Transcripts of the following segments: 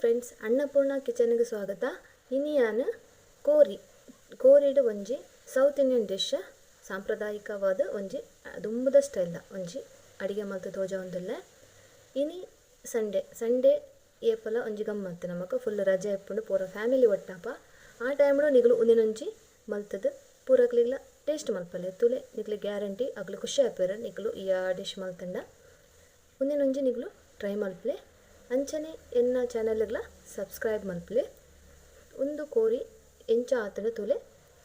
Friends, Annapurna ಕಿಚನ್ಗೆ ಸ್ವಾಗತ. ಇನಿಯಾನ್ ಕೋರಿ ಕೋರಿಡು ಒಂಜಿ ಸೌತ್ ಇಂಡಿಯನ್ ಡಿಶ್, ಸಾಂಪ್ರದಾಯಿಕವಾದ ಒಂಜಿ ದುಂಬುದ ಸ್ಟೈಲ್ ಒಂಜಿ ಅಡಿಗೆ ಮಲ್ತು ತೋಜ ಒಂದುಲ್ಲೆ. ಇನಿ ಸಂಡೇ ಸಂಡೇ ಏಪಲ ಒಂಜಿ ಗಮ್ಮತ್ತು ನಮಕ್ ಫುಲ್ ರಜೆ ಇಪ್ಪುಂಡು, ಪೂರ ಫ್ಯಾಮಿಲಿ ಒಟ್ಟಾಪ. ಆ ಟೈಮ್ಡು ನಿಗುಲು ಉಂದೆನೊಂಜಿ ಮಲ್ತದು ಪೂರಕ್ಲಿಗ್ಲ ಟೇಸ್ಟ್ ಮಲ್ಪಲೆ ತುಲೆ, ನಿಕ್ಲೆ ಗ್ಯಾರಂಟಿ ಅಗ್ಲು ಖುಷಿ ಆಪೇರು. ನಿಗುಲು ಈ ಡಿಶ್ ಮಲ್ತಂಡ ಉಂದೆನೊಂಜಿ ನಿಗುಲು ಟ್ರೈ ಮಲ್ಪಲೆ. ಅಂಚನೆ ಎನ್ನ ಚಾನಲ್ಗ್ಲ ಸಬ್ಸ್ಕ್ರೈಬ್ ಮಲ್ಪಲೆ. ಉಂದು ಕೋರಿ ಎಂಚ ಆತನ ತುಲೆ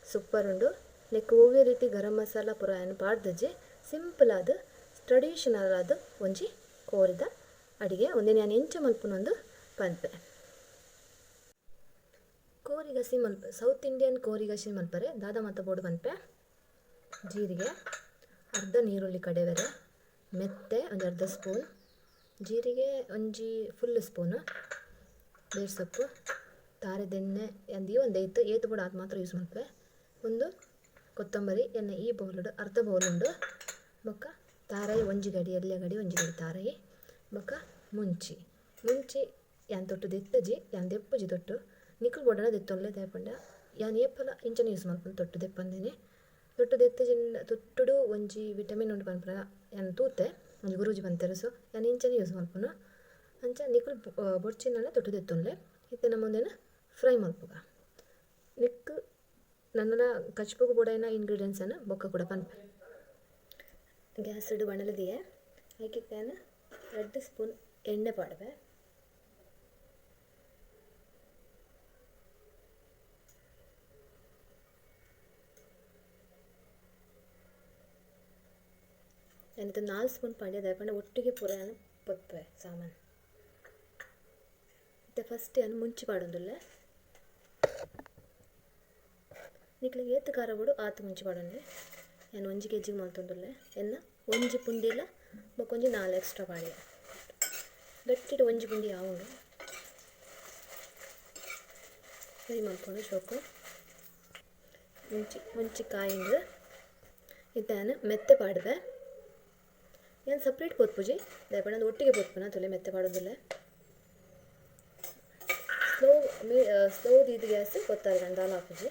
ಸೂಪರ್ ಉಂಡು. ನೆಕ್ ಒವ್ವೆ ರೀತಿ ಗರಂ ಮಸಾಲ ಪೂರ ಏನು ಪಾಡ್ದಜಿ, ಸಿಂಪಲ್ ಆದ್ ಟ್ರೆಡಿಷನಲ್ ಆದ್ ಒಂಜಿ ಕೋರಿದ ಅಡಿಗೆ. ಉಂದೆನ್ ಯಾನ್ ಎಂಚ ಮಲ್ಪುನೊಂದು ಪನ್ಪೆ. ಕೋರಿ ಗಸಿ ಮಲ್ಪ ಸೌತ್ ಇಂಡಿಯನ್ ಕೋರಿ ಗಸಿ ಮಲ್ಪರೆ ದಾದ ಮಾತ ಬೋಡು ಪನ್ಪೆ. ಜೀರಿಗೆ, ಅರ್ಧ ನೀರುಳ್ಳಿ ಕಡೆವೆರೆ, ಮೆತ್ತೆ ಒಂಜಿ ಅರ್ಧ ಸ್ಪೂನ್, ಜೀರಿಗೆ ಒಂಜಿ ಫುಲ್ ಸ್ಪೂನ್, ಬೇರ್ ಸೊಪ್ಪು, ತಾರೆದೆಣ್ಣೆ ಅಂದು ಒಂದು ಏತು ಏತು ಬೋಡು ಅದು ಮಾತ್ರ ಯೂಸ್ ಮಲ್ಪೆ. ಒಂದು ಕೊತ್ತಂಬರಿ ಎಣ್ಣೆ ಈ ಬೌಲುಡು ಅರ್ಧ ಬೌಲ್ ಉಂಡು. ಬೊಕ್ಕ ತಾರಾಯಿ ಒಂಜಿ ಗಡಿ, ಎಲ್ಯ ಗಡಿ ಒಂಜಿ ಗಡಿ ತಾರಾಯಿ. ಬೊಕ್ಕ ಮುಂಚಿ ಮುಂಚಿ ಯಾನ್ ತೊಟ್ಟು ದೆತ್ತಜಿ, ಯಾನ್ ದೆಪ್ಪುಜಿ ತೊಟ್ಟು, ನಿಕುಲು ಬೋಡನ ದೆತ್ತೊನ್ಲೆ. ದಾಯೆ ಯಾನ್ ಏಪಲ ಇಂಚನೆ ಯೂಸ್ ಮಲ್ಪುನು ತೊಟ್ಟು ದೆಪ್ಪಂದೇನೆ. ತೊಟ್ಟು ದೆತ್ತಜಿಂಡ ತೊಟ್ಟುಡು ಒಂಜಿ ವಿಟಮಿನ್ ಉಂಡು ಪನ್ಪುನ ಯಾನ್ ತೂತೆ, ಒಂಜಿ ಗುರೂಜಿ ಪಂತೆರ್. ಸೊ ಯಾನ್ ಇಂಚನೆ ಯೂಸ್ ಮಲ್ಪುನು. ಅಂಚ ನಿಕುಲು ಬೊಡ್ಚಿಂಡಲ ತೊಟ್ಟು ದೆತ್ತೊನ್ಲೆ. ಇತ್ತೆ ನಮ ಉಂದೆನ್ ಫ್ರೈ ಮಲ್ಪುಗ. ನೆಕ್ಕ್ ನನ್ನಲ ಕಚ್ಪುಗು ಬೋಡಾಯಿನ ಇಂಗ್ರೀಡಿಯೆಂಟ್ಸನ್ನು ಬೊಕ್ಕ ಕೂಡ ಪನ್ಪೆ. ಗ್ಯಾಸ್ಡ್ ಬಾಣಲೆ ದೀಯೆ, ಐಕ್ ಯಾನ್ 2 ಸ್ಪೂನ್ ಎಣ್ಣೆ ಪಾಡುವೆ. ಯಾನಿತ್ತೆ 4 ಸ್ಪೂನ್ ಪಾಡ್ಯ, ದಾಯೆ ಪಂಡ ಒಟ್ಟಿಗೆ ಪೂರ ಯಾನ್ ಪೊತ್ಪೆ ಸಾಮಾನು. ಇತ್ತೆ ಫಸ್ಟ್ ಯಾನ್ ಮುಂಚಿ ಪಾಡೊಂದುಲ್ಲೆ. ನಿಕ್ಲೆಗ್ ಏತ್ ಖಾರ ಬೋಡು ಆತ್ ಮುಂಚಿ ಪಾಡೊನ್ಲೆ. ಯಾನ್ 1 ಕೆಜಿಗ್ ಮಲ್ತೊಂದುಲ್ಲೆ. ಎನ್ನ ಒಂಜಿ ಪುಂಡಿಲ ಬೊಕ್ಕ ಒಂಜಿ 4 ಎಕ್ಸ್ಟ್ರಾ ಪಾಡ್ಯ. ಗಟ್ಟಿಡ್ ಒಂಜಿ ಪುಂಡಿ ಆವುಂಡು. ಫ್ರೈ ಮಲ್ಪೊಡು ಶೋಕು. ಮುಂಚಿ ಮುಂಚಿ ಕಾಯಿಂಡ್ ಇತ್ತೆ ಯಾನ್ ಮೆತ್ತೆ ಪಾಡುವೆ. ಯಾನ್ ಸಪ್ರೇಟ್ ಪೊತ್ಪುಜಿ, ದಾಯೆ ಪಂಡ ಒಟ್ಟಿಗೆ ಪೊತ್ಪುನ ತುಲೆ ಮೆತ್ತೆ ಪಾಡೊಂದುಲ್ಲೆ. ಸ್ಲೋ ಸ್ಲೋ ದೀದ್ ಗ್ಯಾಸ್ ಪೊತ್ತಾರೆ ದಾಲ ಆಪುಜಿ.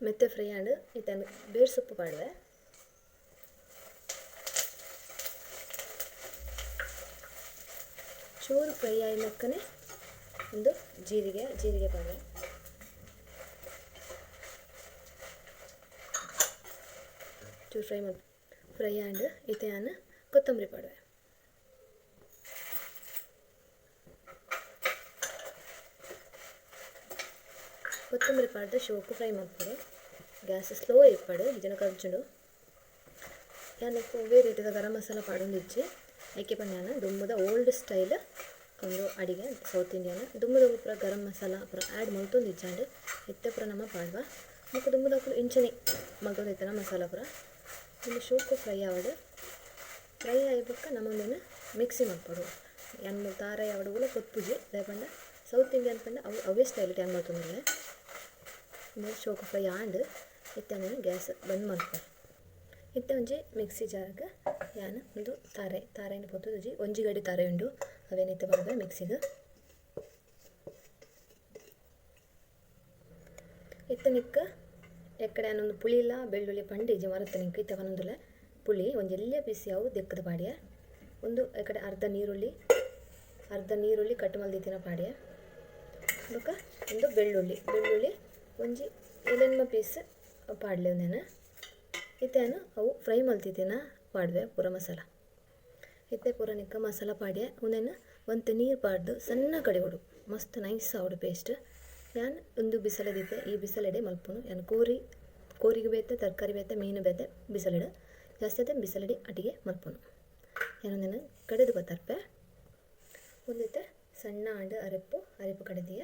ಮೆತ್ತೆ ಫ್ರೈ ಆಂಡ್ ಇತ್ತೆ ಬೇರ್ ಸೊಪ್ಪು ಪಾಡುವೆ. ಚೂರು ಫ್ರೈ ಆಯಿನಕ್ಕನೆ ಒಂದು ಜೀರಿಗೆ ಜೀರಿಗೆ ಪಾಡುವೆ. ಚೂರು ಫ್ರೈ ಫ್ರೈ ಆಂಡ್ ಇತ್ತೆ ಯಾನ್ ಕೊತ್ತಂಬರಿ ಪಾಡುವೆ. ಕೊತ್ತಂಬರಿ ಪಾಡ್ದು ಶೋಕು ಫ್ರೈ ಮಲ್ಪೊಡು. ಗ್ಯಾಸ್ ಸ್ಲೋ ಇಪ್ಪಡು, ಇಜ್ಜಿಂಡ ಕರ್ಜುಂಡು. ಯಾನ್ ಒವ್ವೇ ರೀತಿದ ಗರಂ ಮಸಾಲ ಪಾಡೊಂದಿಜ್ಜಿ. ಐಕೆ ಪಂಡ ಯಾನ್ ದುಂಬುದ ಓಲ್ಡ್ ಸ್ಟೈಲ್ ಒಂದು ಅಡಿಗೆ ಸೌತ್ ಇಂಡಿಯನ್ ದುಂಬುದ ಪೂರ ಗರಂ ಮಸಾಲ ಪೂರ ಆ್ಯಡ್ ಮಲ್ತೊಂದಿಜ್ಜಾಂಡ್. ಇತ್ತೆ ಪೂರ ನಮ ಪಾಡ್ವ. ಬೊಕ್ಕ ದುಂಬುದಕುಲು ಇಂಚನೆ ಮಲ್ತೊಂದಿತ್ತಿನ ಮಸಾಲ ಪೂರ. ಉಂದು ಶೋಕು ಫ್ರೈ ಆವಡ್. ಫ್ರೈ ಆಯಿ ಬೊಕ್ಕ ನಮ ಉಂದೆನ್ ಮಿಕ್ಸಿ ಮಲ್ಪೊಡು. ಯಾನ್ ಮೂಲು ತಾರಾಯಿ ಆವಡ್ ಓಲ ಪೊತ್ಪುಜಿ, ದಾಯೆ ಪಂಡ ಸೌತ್ ಇಂಡಿಯನ್ ಪಂಡ ಅವು ಅವೇ ಸ್ಟೈಲ್ ಯಾನ್ ಮಲ್ತೊಂದುಲ್ಲೆ. ಉಂದು ಶೋಕು ಫ್ರೈ ಆಂಡ್ ಇತ್ತೆ ಯಾನ್ ಗ್ಯಾಸ್ ಬಂದ್ ಮಲ್ಪೆ. ಇತ್ತೆ ಒಂಜಿ ಮಿಕ್ಸಿ ಜಾರ್ಗ್ ಯಾನ್ ಉಂದು ತಾರಾಯಿ ತಾರಾಯಿನ ಪೊತ್ತುದುಜಿ, ಒಂಜಿ ಗಡಿ ತಾರಾಯಿ ಉಂಡು, ಅವೇನ್ ಇತ್ತೆ ಪಾಡ್ವೆ ಮಿಕ್ಸಿಗ್. ಇತ್ತೆ ನಿಕ್ಕ್ ಎಕ್ಕಡೆ ಯಾನ್ ಉಂದು ಪುಳಿಲ ಬೆಳ್ಳುಳ್ಳಿ ಪಂಡಿಜಿ ಮರತ್ತ ನಿಂಕ್ ಇತ್ತೆ ಪನೊಂದುಲ್ಲೆ. ಪುಳಿ ಒಂಜಿ ಎಲ್ಯ ಪೀಸ್ ಅವು ದೆಕ್ಕುದು ಪಾಡ್ಯ. ಉಂದು ಎಕ್ಕಡೆ ಅರ್ಧ ನೀರುಳ್ಳಿ ಅರ್ಧ ನೀರುಳ್ಳಿ ಕಟ್ ಮಲ್ದಿತ್ತಿನ ಪಾಡ್ಯ. ಬೊಕ್ಕ ಉಂದು ಬೆಳ್ಳುಳ್ಳಿ ಬೆಳ್ಳುಳ್ಳಿ ಒಂಜಿ ಏಳೆನ್ಮ ಪೀಸ್ ಪಾಡ್ಲೆ ಉಂದೆನ್. ಇತ್ತೆ ಯಾನ್ ಅವು ಫ್ರೈ ಮಲ್ತಿತ್ತಿನ ಪಾಡ್ವೆ ಪೂರ ಮಸಾಲ. ಇತ್ತೆ ಪೂರ ನಿಕ್ಕ ಮಸಾಲ ಪಾಡ್ಯ. ಉಂದೆನ್ ಒಂತೆ ನೀರು ಪಾಡ್ದು ಸಣ್ಣ ಕಡಿಯೊಡು, ಮಸ್ತ್ ನೈಸ್ ಆವೊಡು ಪೇಸ್ಟ್. ಯಾನ್ ಉಂದು ಬಿಸಲೆ ದೀತೆ, ಈ ಬಿಸಲೆಡೆ ಮಲ್ಪುನು. ಯಾನ್ ಕೋರಿ ಕೋರಿಗೆ ಬೇತೆ, ತರಕಾರಿ ಬೇತೆ, ಮೀನು ಬೇತೆ ಬಿಸಲೆಡ್ ಜಾಸ್ತಿ ಆತೆ ಬಿಸಲೆಡೆ ಅಡಿಗೆ ಮಲ್ಪುನು. ಯಾನ್ ಉಂದೆನ್ ಕಡೆದು ಬತ್ತರ್ಪೆ. ಉಂದಿತ್ತೆ ಸಣ್ಣ ಆಂಡ್ ಅರೆಪ್ಪು ಅರೆಪ್ಪು ಕಡೆದಿಯ.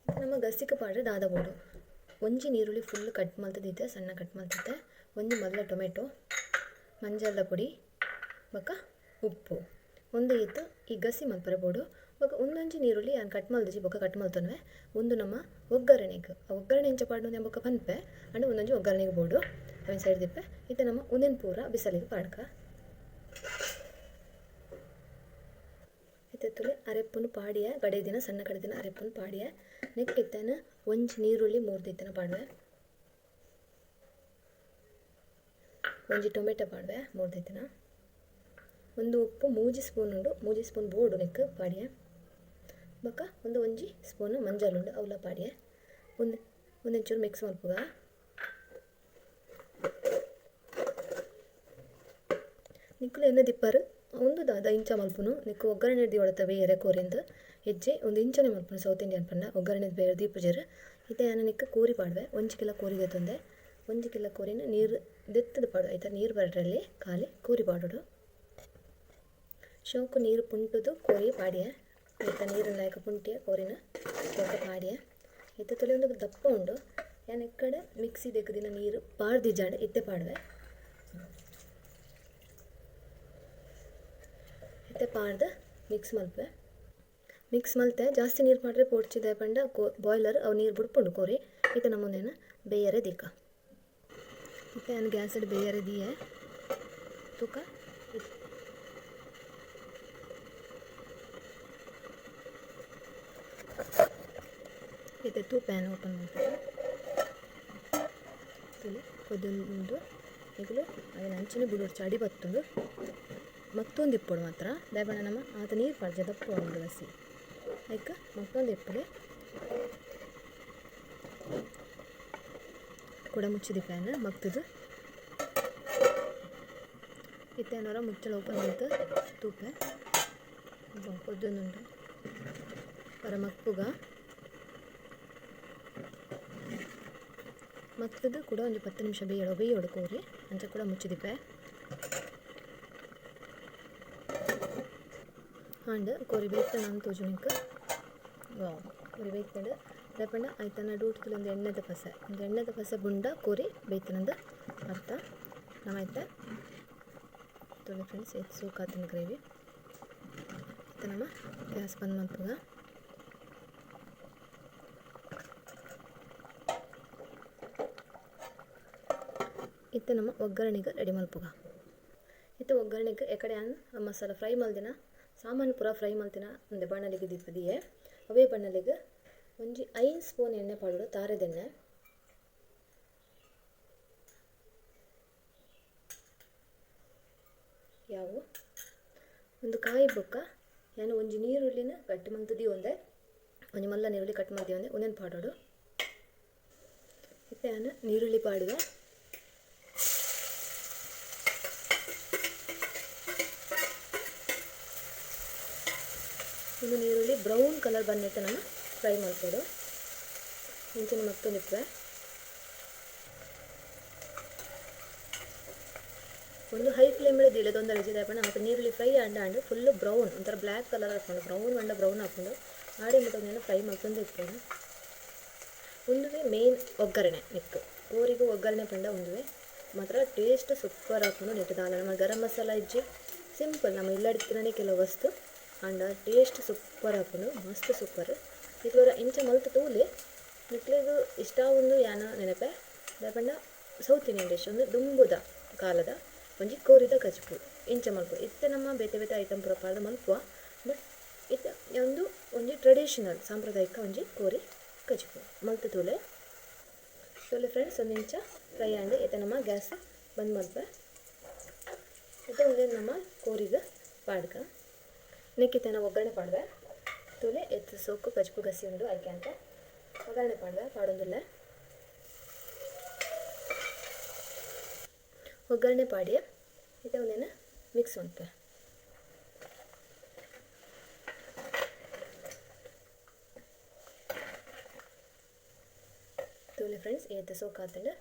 ಇತ್ತೆ ನಮ ಗಸಿಕ್ ಪಾಡ್ರೆ ದಾದ ಬೋಡು. ಒಂಜಿ ನೀರುಳ್ಳಿ ಫುಲ್ ಕಟ್ ಮಲ್ತುದಿತ್ತೆ, ಸಣ್ಣ ಕಟ್ ಮಲ್ತಿತ್ತೆ. ಒಂಜಿ ಮಲ್ಲ ಟೊಮೆಟೊ, ಮಂಜಲ್ದ ಪೊಡಿ ಬೊಕ್ಕ ಉಪ್ಪು. ಉಂದು ಈತ್ ಈ ಗಸಿ ಮಲ್ಪರೆ ಬೋಡು. ಬೊಕ್ಕ ಉಂದೊಂಜಿ ನೀರುಳ್ಳಿ ಯಾನ್ ಕಟ್ ಮಲ್ದಿಜಿ, ಬೊಕ್ಕ ಕಟ್ ಮಲ್ತೊನ್ವೆ. ಉಂದು ನಮ್ಮ ಒಗ್ಗರಣೆಗ್. ಆ ಒಗ್ಗರಣೆ ಎಂಚ ಪಾಡುನು ಯಾನ್ ಬೊಕ್ಕ ಪನ್ಪೆ. ಆಂಡ ಉಂದೊಂಜಿ ಒಗ್ಗರಣೆಗ್ ಬೋಡು, ಅವೆನ್ ಸೈಡ್ ದಿಪ್ಪೆ. ಇತ್ತೆ ನಮ ಉಂದೆನ್ ಪೂರ ಬಿಸಲೆಗ್ ಪಾಡ್ಕ. ಇತ್ತೆ ಅರೆಪ್ಪುನು ಪಾಡಿಯ ಗಡೆದಿನ ಸಣ್ಣ ಕಡೆದಿನ ಅರೆಪ್ಪುನು ಪಾಡಿಯ ನೆಕ್ ಇತ್ತನ ಒಂಜಿ ನೀರುಳ್ಳಿ ಮೂರ್ದಿತ್ತನ ಪಾಡುವೆ ಒಂಜಿ ಟೊಮೆಟೊ ಪಾಡುವೆ ಮೂರ್ದಿತ್ತನ ಒಂದು ಉಪ್ಪು ಮೂಜಿ ಸ್ಪೂನ್ ಉಂಡು ಮೂಜಿ ಸ್ಪೂನ್ ಬೋಡು ನೆಕ್ ಪಾಡಿಯ ಬೊಕ್ಕ ಒಂದು ಒಂಜಿ ಸ್ಪೂನ್ ಮಂಜಲ್ ಉಂಡು ಅವಲ ಪಾಡಿಯ ಒಂದು ಒಂದೊಂಚೂರು ಮಿಕ್ಸ್ ಮಲ್ಪುಗ ನಿಕ್ಕುಲು ಎಣ್ಣೆ ದಿಪ್ಪರು ಒಂದು ದಾದ ಇಂಚ ಮಲ್ಪುನು ನಿಕ್ಕು ಒಗ್ಗರಣೆ ದಿವಳತ ಬೇರೆ ಕೋರಿಂದ ಹೆಜ್ಜೆ ಒಂದು ಇಂಚನೆ ಮಲ್ಪುನು ಸೌತ್ ಇಂಡಿಯನ್ ಪಂಡ ಒಗ್ಗರಣೆ ಬೇರೆ ದೀಪುಜರು ಇತ್ತೆ ಯಾನ ನಿಕ್ಕು ಕೋರಿ ಪಾಡುವೆ ಒಂಜಿ ಕಿಲೋ ಕೋರಿ ದೆತ್ತೊಂದೆ ಒಂಜಿ ಕಿಲೋ ಕೋರಿನ ನೀರು ದೆತ್ತದ ಪಾಡು ಐತ ನೀರು ಬರಡ್ರಲ್ಲಿ ಖಾಲಿ ಕೋರಿ ಪಾಡೋಡು ಶೋಕು ನೀರು ಪುಂಟುದು ಕೋರಿ ಪಾಡಿಯ ಐತ ನೀರಿನ ಲಾಯಕ ಪುಂಟಿಯ ಕೋರಿನ ಶೋಕ ಪಾಡಿಯ ಇತ್ತೆ ತೊಲೆ ಒಂದು ದಪ್ಪ ಉಂಡು ಯಾನ್ ಎಕ್ಕಡೆ ಮಿಕ್ಸಿ ದೆಕ್ಕದಿನ ನೀರು ಪಾಡ್ದಿಜಾಂಡ್ ಇತ್ತೆ ಪಾಡುವೆ ಇತ್ತೆ ಪಾಡ್ದು ಮಿಕ್ಸ್ ಮಲ್ಪೆ ಮಿಕ್ಸ್ ಮಲ್ತೆ ಜಾಸ್ತಿ ನೀರು ಪಾಡ್ರೆ ಪೋಡ್ಚಿದೆ ಪಂಡ ಕೋ ಬಾಯ್ಲರ್ ಅವು ನೀರು ಬುಡ್ಪುಂಡು ಕೋರಿ ಇತ್ತೆ ನಮ್ಮೊಂದೇನ ಬೇಯರೆ ದೀಕ ಇತ್ತೆ ಯಾನ್ ಗ್ಯಾಸ್ಡ್ ಬೇಯರೆ ದೀಯೆ ತೂಕ ಇತ್ತೆ ತೂ ಪ್ಯಾನ್ ಓಪನ್ ಮಲ್ಪುಗ ತೂಲೆ ಕೊದೊಂದು ನಿಕುಲು ಅವೆನ್ ಅಂಚನೆ ಬುಡೊಡ್ಚಿ ಅಡಿ ಬತ್ತುಂಡು ಮತ್ತೊಂದು ಇಪ್ಪೊಡು ಮಾತ್ರ ದಾಯೆ ನಮ್ಮ ಆತ ನೀರು ಪಾಡ್ಜ ದಪ್ಪ ಉಂಡು ಗಸಿ ಐಕ್ ಮತ್ತೊಂದು ಇಪ್ಪುಲೆ ಕುಡ ಮುಚ್ಚಿದಿ ಪ್ಯಾನ್ ಮಗ್ತದು ಇತ್ತೆ ಏನಾರ ಮುಚ್ಚಳ ಓಪನ್ ಮಲ್ತ್ ತೂಪೆ ಕೊದ್ದೊಂದುಂಡು ಪರ ಮಕ್ಕುಗ ಮಗ್ತದು ಕೂಡ ಒಂಜಿ 10 ನಿಮಿಷ ಬೇಯೊಡು ಬೇಯೋಡು ಕೋರಿ ಅಂಚ ಕೂಡ ಮುಚ್ಚಿದಿಪ್ಪೆ ಆಂಡ್ ಕೋರಿ ಬೇಯ್ತಂಡ ಅಂದ್ ತೋಜುನಿಕ್ ವಾವ್ ಕೋರಿ ಬೇಯ್ತಂಡ್ ದಾಯೆ ಐತ ನಡುಟು ಒಂದು ಎಣ್ಣೆದ ಪಸೆ ಒಂದು ಎಣ್ಣೆದ ಪಸೆ ಬುಂಡ ಕೋರಿ ಬೇಯ್ತನಂದು ಅರ್ಥ ನಮ್ಮ ಐತೆ ತೂಲೆ ಫ್ರೆಂಡ್ಸ್ ಏತ್ ಸೋಕಾತುಂಡು ಗ್ರೇವಿ ಇತ್ತೆ ನಮ್ಮ ಗ್ಯಾಸ್ ಬಂದ್ ಮಲ್ಪುಗ ಇತ್ತೆ ನಮ್ಮ ಒಗ್ಗರಣೆಗೆ ರೆಡಿ ಮಲ್ಪುಗ ಇತ್ತೆ ಒಗ್ಗರಣೆಗೆ ಎಕಡೆ ಆನ್ ಮಸಾಲ ಫ್ರೈ ಮಲ್ದಿನ ಸಾಮಾನು ಪೂರ ಫ್ರೈ ಮಲ್ತಿನ ಒಂದೆ ಬಾಣಲಿಗೆ ದೀಪದಿಯೆ ಅವೇ ಬಾಣಲಿಗೆ ಒಂಜಿ 5 ಸ್ಪೂನ್ ಎಣ್ಣೆ ಪಾಡೋಡು ತಾರೆದೆಣ್ಣೆ ಯಾವು ಒಂದು ಕಾಯಿ ಬೊಕ್ಕ ಯಾನು ಒಂಜಿ ನೀರುಳ್ಳಿನ ಕಟ್ ಮಲ್ತದಿ ಒಂದೆ ಒಂಜಿ ಮಲ್ಲ ನೀರುಳ್ಳಿ ಕಟ್ ಮಲ್ತಿ ಒಂದೆ ಒಂದೆನ್ ಪಾಡೋಡು ಇತ್ತೆ ಯಾನು ನೀರುಳ್ಳಿ ಪಾಡುವೆ ಒಂದು ನೀರುಳ್ಳಿ ಬ್ರೌನ್ ಕಲರ್ ಬನ್ನಿಟ್ಟು ನಾನು ಫ್ರೈ ಮಾಡ್ಕೊಡು ಮುಂಚೆನೆ ಮತ್ತೊಂದಿಪ್ಪೆ ಒಂದು ಹೈ ಫ್ಲೇಮ್ ದೀಳದೊಂದು ರುಚಿ ಮತ್ತು ನೀರುಳ್ಳಿ fry and and full brown ಒಂಥರ ಬ್ಲ್ಯಾಕ್ ಕಲರ್ ಹಾಕೊಂಡು ಬ್ರೌನ್ ಅಂಡ ಬ್ರೌನ್ ಹಾಕೊಂಡು ಆಡಿ ಮತ್ತೊಂದೇನು ಫ್ರೈ ಮಾಡ್ಕೊಂಡು ಇಟ್ಕೊಂಡು ಒಂದುವೆ ಮೇನ್ ಒಗ್ಗರಣೆ ನಿಕ್ಕು ಕೋರಿಗೂ ಒಗ್ಗರಣೆ ಪಂಡ ಒಂದುವೆ ಮಾತ್ರ ಟೇಸ್ಟ್ ಸೂಪರ್ ಹಾಕೊಂಡು ನೆಟ್ಟು ದಾಲ ನಮ್ಮ ಗರಂ ಮಸಾಲ ಇಜ್ಜಿ ಸಿಂಪಲ್ ನಮ್ಮ ಇಲ್ಲಡಿತ್ತಿನೇ ಕೆಲವು ವಸ್ತು ಅಂಡ ಟೇಸ್ಟ್ ಸೂಪರ್ ಹಾಕೊಂಡು ಮಸ್ತ್ ಸೂಪರ್ ನಿಕ್ಲೋರ ಇಂಚ ಮಲ್ತ್ ತೂಲೆ ನಿಕ್ಲೆಗ್ ಇಷ್ಟ ಒಂದು ಯಾನ ನೆನಪೆ ದಾಯೆ ಸೌತ್ ಇಂಡಿಯನ್ ಡಿಶ್ ಒಂದು ದುಂಬುದ ಕಾಲದ ಒಂಜಿ ಕೋರಿದ ಕಜಿಪು ಇಂಚ ಮಲ್ಪು ಇತ್ತೆ ನಮ್ಮ ಬೇತೆ ಬೇತೆ ಐಟಮ್ ಪೂರ ಪಾಡ್ದ್ ಮಲ್ಪುವ ಬಟ್ ಇತ್ತೆ ಒಂದು ಒಂಜಿ ಟ್ರೆಡಿಷನಲ್ ಸಾಂಪ್ರದಾಯಿಕ ಒಂಜಿ ಕೋರಿ ಕಜಿಪು ಮಲ್ತ್ ತೂಲೆ ತೂಲೆ ಫ್ರೆಂಡ್ಸ್ ಒಂದು ಇಂಚ ಫ್ರೈ ಆಂಡ್ ಇತ್ತೆ ನಮ್ಮ ಗ್ಯಾಸ್ ಬಂದ್ ಮಲ್ಪೆ ಇತ್ತೆ ಒಂದೇ ನಮ್ಮ ಕೋರಿಗ ಪಾಡ್ಕ ನೆಕ್ಕಿತ್ತನ ಒಗ್ಗರಣೆ ಪಾಡುವೆ ತೂಲೆ ಎತ್ತು ಸೋಕು ಕಜಿಪು ಗಸಿ ಉಂಡು ಆಯ್ಕೆ ಅಂತ ಒಗ್ಗರಣೆ ಪಾಡುವೆ ಪಾಡೊಂದುಲ್ಲೆ ಒಗ್ಗರಣೆ ಪಾಡಿ ಇತ್ತೆ ಒಂದೇನು ಮಿಕ್ಸ್ ಮಲ್ಪೆ ತೂಲೆ ಫ್ರೆಂಡ್ಸ್ ಏತ್ ಸೋಕಾತಂಡು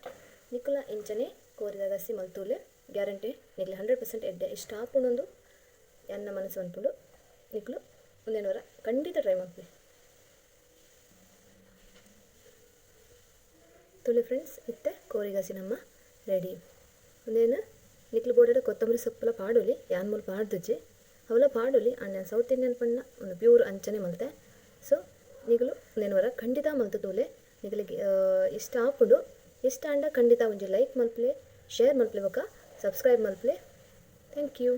ನಿಕುಲ ಇಂಚನೆ ಕೋರಿದ ಗಸಿ ಮಲ್ತೂಲೆ ಗ್ಯಾರಂಟಿ ನಿಕ್ಲೆ 100% ಎಡ್ಡೆ ಇಷ್ಟ ಆಪುಂಡೊಂದು ಎನ್ನ ಮನಸ್ಸು ಅನ್ಪುಂಡು ನಿಕ್ಲು ಒಂದೇನವರ ಖಂಡಿತ ಟ್ರೈ ಮಲ್ಪುಲೆ ತೂಲೆ ಫ್ರೆಂಡ್ಸ್ ಇತ್ತೆ ಕೋರಿಗಸಿ ನಮ್ಮ ರೆಡಿ ಒಂದೇನು ನಿಕ್ಲು ಬೋರ್ಡ್ ಕೊತ್ತಂಬರಿ ಸೊಪ್ಪುಲ ಪಾಡೊಲಿ ಯಾನ್ ಮೂಲು ಪಾಡ್ದುಜ್ಜಿ ಅವಲ ಪಾಡೊಲಿ ಅಂಡ್ ಯಾನ್ ಸೌತ್ ಇಂಡಿಯನ್ ಪಂಡ ಒಂದು ಪ್ಯೂರ್ ಅಂಚನೆ ಮಲ್ತೆ ಸೊ ನಿಕುಲು ಒಂದೇನವರ ಖಂಡಿತ ಮಲ್ತು ತೂಲೆ ನಿಕಲಿಗೆ ಇಷ್ಟ ಆಪುಂಡು ಇಷ್ಟ ಆಂಡ ಖಂಡಿತ ಒಂಜಿ ಲೈಕ್ ಮಲ್ಪುಲೆ ಶೇರ್ ಮಲ್ಪುಲೆ ಬೊಕ್ಕ ಸಬ್ಸ್ಕ್ರೈಬ್ ಮಲ್ಪುಲೆ thank you.